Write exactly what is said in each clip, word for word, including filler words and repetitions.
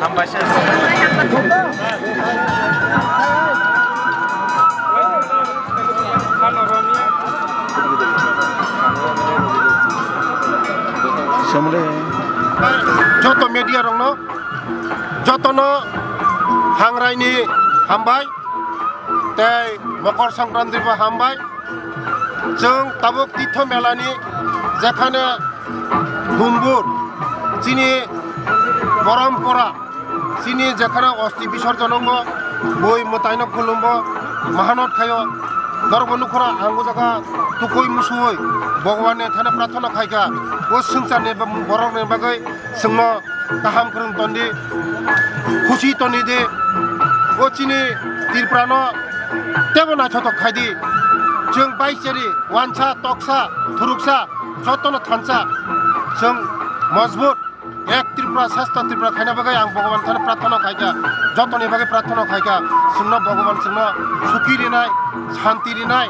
Hambai se. Joto media rokno, jotono hangrai ni hambai tei Mokor Sankranti bo hambai. Chwng tabuk Titho Mela ni jekhane Dumbur chini porompora, chini jekhane osti bisorjon wngbo, bui mwtaino khulumbo, mahanot khaio, norokbo nukhoro ang o jaga tukui musuui Bhagwan ni thani prarthana khaikha, o swngcharni borokni bagwi chwngno kaham kwrwng tondi, khusi toni di. O chini Tripura no tebo naithotok khai di. Chwng bai cheri, wansa, toksa, thuruksa, jotono thansa. Chwng mojbut ek Tripura, sasta Tripura khaina bagwi ang Bhagwan thani prarthana khaikha. Jotoni bagwi prarthana khaikha. Chwngno Bhagwan chwngno suki rinai, santi rinai.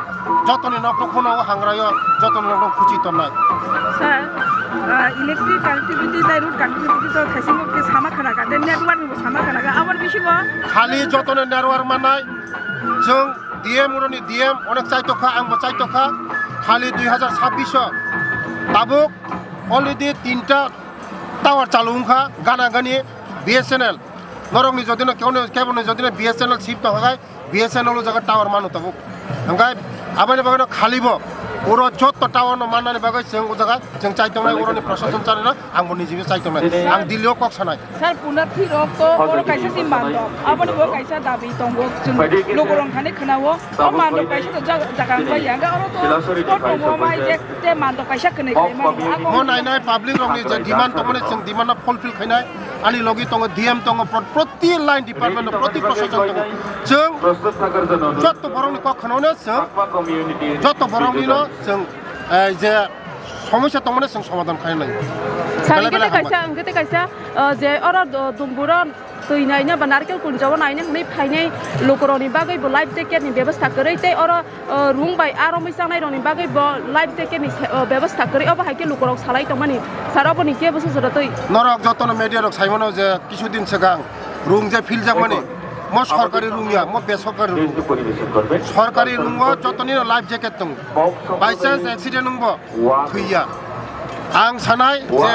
Jotoni nok no kheno o hangraio, jotoni nok no khuchi tonnai. Sir, ah, electric connectivity tei road connectivity to khaisingbo khe sama khana kha, tei network ni bo sama khana kha, aboni bisingo khali jotoni network mannai, chwng D M roni D M onek chaitokha, angbo chaitokha, khali dui hazar sabbish o tabuk already tinta tower chalu wngkha, gana gani B S N L. Norokni jodino keboni, keboni jodino B S N L sim tongkha khai, B S N L o jaga tower mano tabuk. Hingkhe aboni bagwino khalibo oro jotto tower no mannani bagwi chwng o jaga chwng chaitongnai, oroni prosason chanina ang bo nijibo chaitongnai. Ang Delhi o kok sanai. Sir, Punathi rok to oro kaisa si mandok. Aboni bo kaisa dabi tongo. Chwng logorok thani khwnao. O mandok kaisa to jaga, jaga wngbai ya. Hingkhe oro to spot tongo, mai je, je mandok kaisa kwnwi khlai mano. Mo nainai public rokni je demand tongmani chwng demand no fulfill khainai. Ani logi tongo D M tongo, pro-, proti line department o, proti prosason tongo. Chwng jotto borokni kok khwnano chwng jotto borokni no chwng, eh, je somosya tongmani chwng somadhan khainai. Sir, belai hingkhe belai tei hambai. Kaisa, hingkhe tei kaisa, eh, je oro do-, Dumburo twi naina ba narkel kunjao naina hwnwi phainai lukurokni bagwi bo life jacket ni bebostha kwrwi tei oro, o, rung bai aro mui changnai rokni bagwi bo life jacket ni se-, o, bebostha kwrwi, obo hai khe lukurok salai tongmani. Sir, oboni kebo se jora twi. Norok jotono media rok saimano je kisu din swkang rung je philjakmani, mo sorkari rung ya, mo besorkari rung. Sorkari rung o jotoni no life jacket tongo. By chance accident wngbo thwiya. Ang sanai je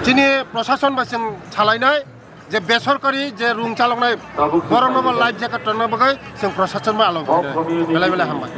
chini prosason bai chwng salainai, je besorkari je rung chaloknai borokno bo life jacket tongna bagwi chwng prosason bai alo khainai. Belai belai hambai.